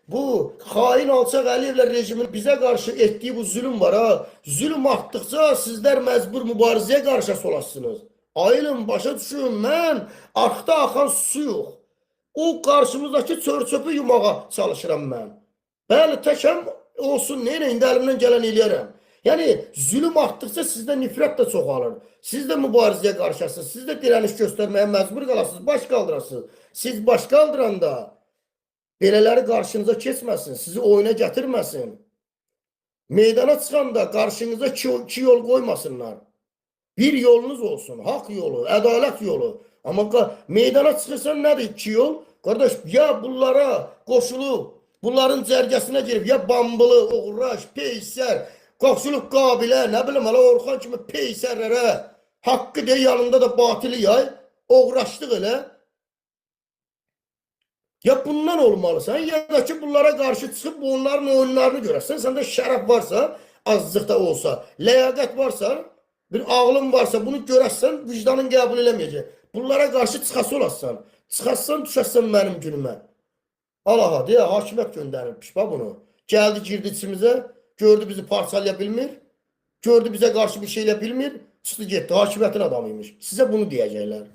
Bu xain alçaq Əliyevlər rejimin bizə qarşı etdiyi bu zülüm var ha. Zülüm artdıkca sizlər məcbur mübarizəyə qarşı olasınız. Ayılın, başa düşün, mən arxda axan su yox. O qarşımızdakı çör-çöpü yumağa çalışıram mən. Bəli, təkəm olsun, neynə, indi əlimdən gələn eləyərəm. Yəni, zülüm artdıkca sizdə nifrət də çoxalır. Siz də mübarizəyə qarşısınız, siz də dirəniş göstərməyə məcbur qalasınız, baş qaldırasınız. Siz baş qaldıranda belələri qarşınıza keçməsin, sizi oyuna gətirməsin. Meydana çıxanda qarşınıza iki yol qoymasınlar. Bir yolunuz olsun, haqq yolu, ədalət yolu. Amma meydana çıxırsan nədir iki yol? Qardaş, ya bunlara qoşulub, bunların cərgəsinə girib, ya Bambılı, Oğraş, Peysər, qoşulub Qabilə, nə bilim, hələ Orxan kimi peysərlərə, haqqı deyə yanında da batili yay, oğraşdıq elə. Ya bundan olmalısan, ya da ki bunlara qarşı çıxıb onların oyunlarını görəsən. Səndə şərəf varsa, azcıq da olsa, ləyaqət varsa, bir ağlın varsa, bunu görəsən, vicdanın qəbul eləməyəcək. Bunlara qarşı çıxası olasan. Çıxasan, düşəsən mənim günümə. Alaha, deyə hakimiyyət göndərirmiş bax bunu. Gəldi, girdi içimizə, gördü bizi parçalaya bilmir. Gördü bizə qarşı bir şey elə bilmir. Çıxdı getdi, hakimiyyətin adamıymış. Sizə bunu deyəcəklər.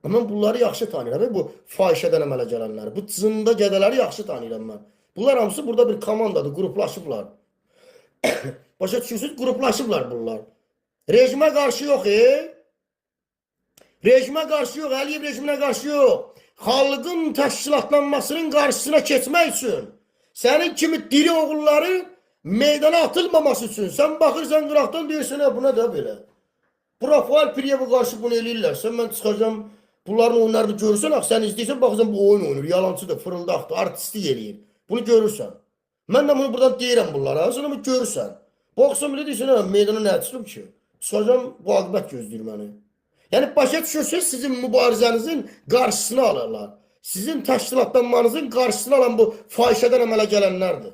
Mən bunları yaxşı tanıyıram. Bu fahişədən əmələ gələnləri, bu cında gədələri yaxşı tanıyıram mən. Bunlar hamısı burada bir komandadır, qruplaşıblar. Başa düşürsünüz, qruplaşıblar bunlar. Rejimə qarşı yox, Rejimə qarşı yox, Əliyev rejiminə qarşı yox. Xalqın təşkilatlanmasının qarşısına keçmək üçün, sənin kimi diri oğulları meydana atılmaması üçün, sən baxırsan qıraqdan deyirsən, bu nə də belə? Bu Rafael Priyevə qarşı bunu eləyirlərsə, mən çıxacağam, bunların oyunlarını görürsən, axı sən izləyirsən, baxırsan bu oyun oynayır, yalancıdır, fırıldaqdır, artistlik eləyir. Bunu görürsən. Mən də bunu buradan deyirəm bunlara, sən bunu görürsən. Baxsan belə deyirsən, hə, meydana nə çıxıb ki? Çıxacağam, bu aqibət gözləyir məni. Yəni başa düşürsünüz, sizin mübarizənizin qarşısını alırlar. Sizin təşkilatlanmanızın qarşısını alan bu fahişədən əmələ gələnlərdir.